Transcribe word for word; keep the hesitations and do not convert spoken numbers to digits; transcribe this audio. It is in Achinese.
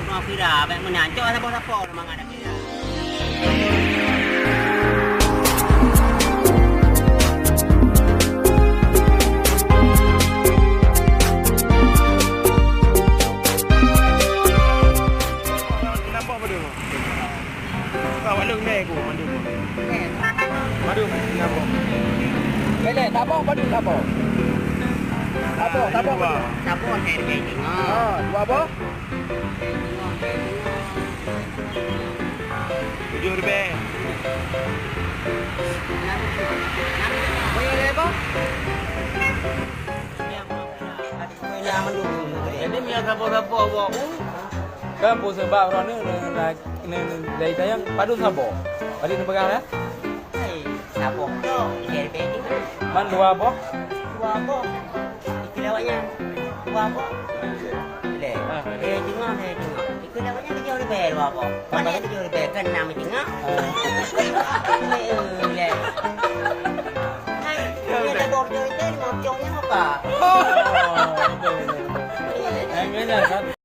Mau kira, baik meunan. Cok sapo-sapo nama ngada kira. Nampak pada. Ka awak lôn lé ku mandum. Mandum, nyambung. Lé, lé, saboh mandum saboh. Saboh, saboh mandum. Saboh lhèe ribèe teungoh. Ha, dua boh? Tujoh ribèe. Boh lhèe boh? Jadi, meunyoe saboh-saboh awak, kan peue sabab droeneuh, Neulheueh tayang padum saboh. Padum neupeugah dah? Hai, saboh tok, lhèe ribèe teungoh. Man dua boh? Dua boh. Ikeu lewat nyan. Dua boh. Lhèe. Ah, lhèe teungoh, lhèe teungoh. Ikeu lewat nyan tujoh ribèe dua boh. Mana yang tujoh ribèe? Kan enam teungoh. Ah. Lhèe, lhèe. Hai, dia dah tujoh ribèe, lima puluh nyan apa? Oh, betul, betul, betul. Yang mana, kan?